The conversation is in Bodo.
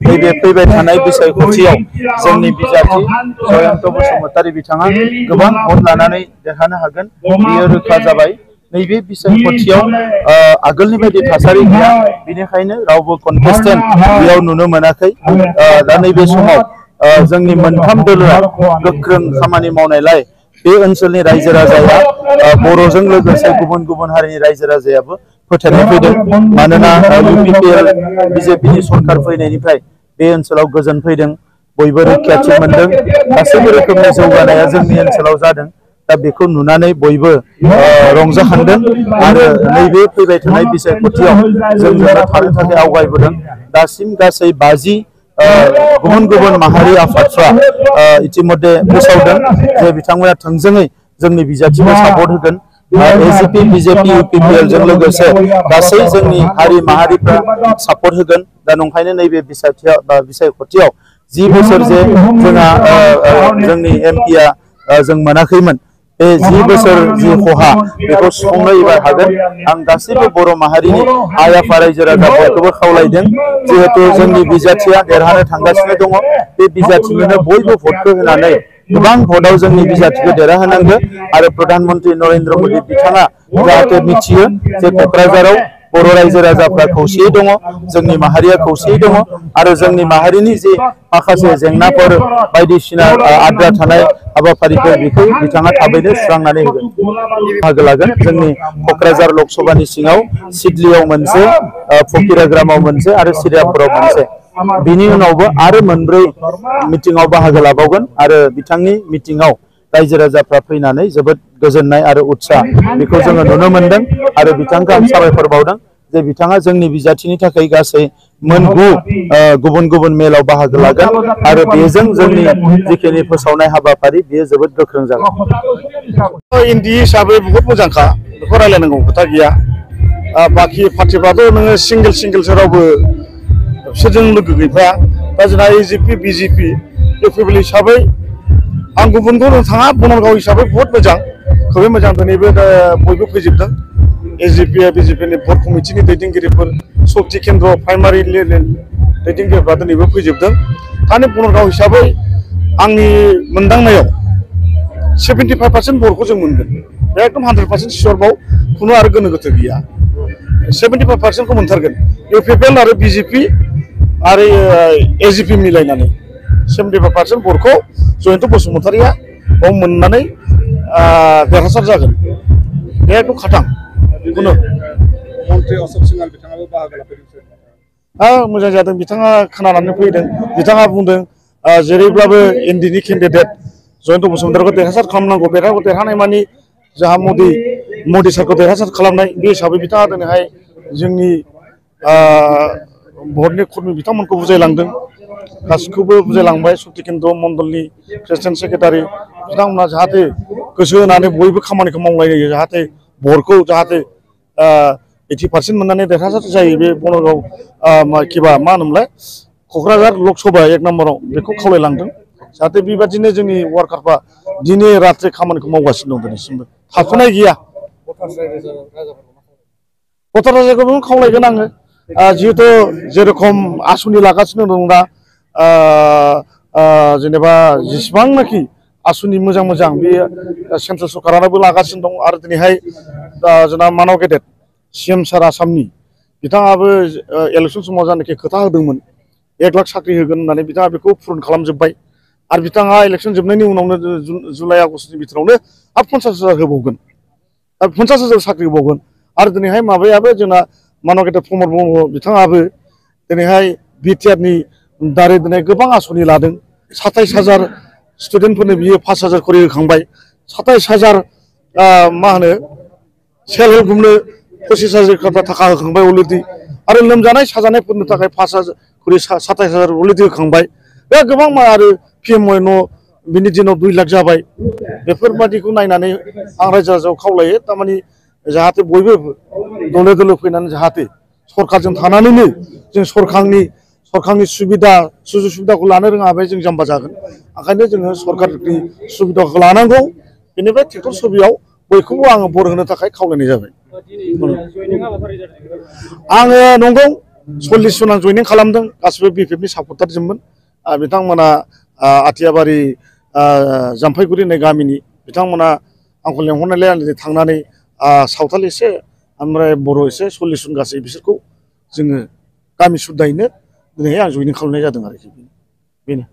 नैबे फैबाय थानाय बिसायख'थियाव जोंनि बिजाथि जयन्त बसुमतारी बिथाङा गोबां भट लानानै देरहानो हागोन बेयो रोखा जाबाय। नैबे बिसायख'थियाव आगोलनि बायदि थासारि गैया, बेनिखायनो रावबो कन्टेस्टेन्ट बेयाव नुनो मोनाखै। दा नैबे समाव जोंनि मोनथाम दोलोआ गोख्रों खामानि मावनायलाय बे ओनसोलनि रायजो राजाया बर'जों लोगोसे गुबुन गुबुन हारिनि रायजो राजायाबो फोथायनाय फैदों। मानोना UPPL BJP सरकार फैनायनिफ्राय बे ओनसोलाव गोजोन फैदों, बयबो रैखाथि मोनदों, गासैबो रोखोमनि जौगानाया जोंनि ओनसोलाव जादों। दा बेखौ नुनानै बयबो रंजाखांदों आरो नैबे फैबाय थानाय बिसायख'थियाव जोंनो थानो थाखाय आवगायबोदों। दासिम गासै 50 गुबुन गुबुन माहारि आफादफ्रा इतिमध्ये फोसावदों जे बिथांमोना थोंजोङै जोंनि बिजाथिखौ सापर्ट होगोन। AGP BJP UPPL जों लोगोसे गासै जोंनि हारि माहारिफ्रा सापर्ट होगोन। दा नंखायनो नैबे बिसायख'थियाव 10 बोसोर जे जोंहा जोंनि MP जों मोनाखैमोन, बे 10 बोसोर जि खहा बेखौ सुफुंनो एबार हागोन। आं गासैबो बर' माहारिनि आइ आफा रायजो राजाफोरखौबो खावलायदों, जिहेतु जोंनि बिजाथिया देरहानो थांगासिनो दङ, बे बिजाथिनो बयबो भटखौ होनानै गोबां भटआव जोंनि बिजाथिखौ देरहाहोनांगौ आरो प्रधानमन्त्री नरेन्द्र मोदी बिथाङा जाहाथे मिथियो जे क'क्राझाराव बर' रायजो राजाफ्रा खौसेयै दङ, जोंनि माहारिया खौसेयै दङ आरो जोंनि माहारिनि जे माखासे जेंनाफोर बायदिसिना आद्रा थानाय हाबाफारिफोर बेखौ बिथाङा थाबैनो सुस्रांनानै होगोन। बाहागो लागोन जोंनि क'क्राझार लकसभानि सिङाव सिडलियाव मोनसे, फकिराग्रामाव मोनसे आरो सिरियापुराव मोनसे। बिनि उनावबो आरो 4 मिटिंआव बाहागो लाबावगोन आरो बिथांनि मिटिंआव रायजो राजाफ्रा फैनानै जोबोद गोजोननाय आरो उत्साह बेखौ जोङो नुनो मोनदों आरो बिथांखौ आं साबायखर बावदों जे बिथाङा जोंनि बिजाथिनि थाखाय गासै 9 गुबुन गुबुन मेलाव बाहागो लागोन आरो बेजों जोंनि जिखिनि फोसावनाय हाबाफारि बेयो जोबोद गोख्रों जागोन। इन्दि हिसाबै बहुत मोजांखा, बेखौ रायलायनांगौ खोथा गैया। बाखि पार्टिफ्राथ' नोङो सिंगेल रावबो बिसोरजों लोगो गैफाया। दा जोंना AGP BJP UPPL हिसाबै आं गुबुनखौ थाङा, बनगाव हिसाबै बहुत मोजां, खोबै मोजां। दिनैबो बयबो फैजोबदों। AGP BJP नि भट कमिटिनि दैदेनगिरिफोर, शक्ति केन्द्र प्राइमारि दैदेनगिरिफ्रा दिनैबो फैजोबदों। थारमाने बनगाव हिसाबै आंनि मोनदांनायाव 75% भटखौ जों मोनगोन। बे एकदम 100% सियर बाव खुनु आरो गोनो गोथो गैया। 75%खौ मोनथारगोन। UPPL आरो BJP आरो AGP मिलायनानै 75% भटखौ जयन्त बसुमतारीया बाव मोननानै देरहासार जागोन। बे एकदम खाथां। खुनु मन्त्रि अशोक सिंहाल बिथाङाबो बाहागो लाफैदों। मोजां जादों, बिथाङा खोनानानै फैदों। बिथाङा बुंदों जेरैब्लाबो एनडिनि केन्डिडेट जयन्त बसुमतारीखौ देरहासार खालामनांगौ। देरहानाय मानि जोंहा मदि सारखौ देरहासार खालामनाय, बे हिसाबै बिथाङा दिनैहाय जोंनि भटनि कर्मि बिथांमोनखौ बुजायलांदों, गासिखौबो बुजायलांबाय। शक्ति केन्द्र मण्डलनि प्रेसिडेन्ट सेक्रेटारि बिथांमोना जाहाथे गोसो होनानै बयबो खामानिखौ मावलायो, जाहाथे भटखौ जाहाथे 80% मोननानै देरहासार जायो। बे बनगाव मा होनोमोनलाय क'क्राझार लकसभा 1 नम्बराव बेखौ खावलायलांदों। जाहाथे बेबादिनो जोंनि वार्कारफ्रा दिनै रात्रि खामानिखौ मावगासिनो दं, दिनैसिमबो थाथ'नाय गैया। भटार राजाखौबो खावलायगोन आङो, जिहेथु जेरखम आसनि लागासिनो दं दा, जेनेबा जेसेबांनाखि आसनि मोजां बे सेन्ट्रेल सरकाराबो लागासिनो दं। आरो दिनैहाय जोंना मानाव गेदेर CM सार आसामनि बिथाङाबो इलेक्सन समाव जानाखि खोथा होदोंमोन 1 लाख साख्रि होगोन होननानै, बिथाङा बेखौ पुरन खालामजोब्बाय। आरो बिथाङा इलेक्सन जोबनायनि उनावनो जुलाइ आगष्टनि बिथोरावनो 50,000 होबावगोन, 50,000 साख्रि होबावगोन। आरो दिनैहाय माबायाबो जोंना मानाव गेदेर प्रमद ब्रह्म बिथाङाबो दिनैहाय BTRनि दारै दिनै गोबां आसनि लादों। 27,000 स्टुडेन्टफोरनो बियो 5,000 खरि होखांबाय। 27,000 मा होनो सेल्फ हेल्प ग्रुपनो 25,000 थाखा होखांबाय अलरेडि। आरो लोमजानाय साजानायफोरनो थाखाय 5,000 खरि 27,000 अलरेडि होखांबाय। बे गोबां आरो PMY न' बिनि दिनाव 2 लाख जाबाय। बेफोरबादिखौ नायनानै आं रायजो राजाखौ खावलायो, थारमाने जाहाथे बयबो दलो दलो फैनानै जाहाथे सरकारजों थानानैनो जों सरकारनि सुबिदा सुजुग सुबिदाखौ लानो रोङाबा जों जाम्बा जागोन। ओंखायनो जोङो सरकारनि सुबिदाखौ लानांगौ। बेनिफ्राय ट्रेक्टर सुबिदायाव बयखौबो आङो भट होनो थाखाय खावलायनाय जाबाय। आङो नंगौ 40 जन आं जयनिं खालामदों गासिबो बिपिएफनि सापर्टारजोंमोन बिथांमोना आथियाबारि जाम्फैगुरि होननाय गामिनि बिथांमोना आंखौ लेंहरनायलाय आं दिनै थांनानै सावथाल एसे ओमफ्राय बर' एसे 40 जन गासै बिसोरखौ जोङो गामि सुद्दायैनो दिनैहाय आं जयनिं खालामनाय जादों आरोखि बेनो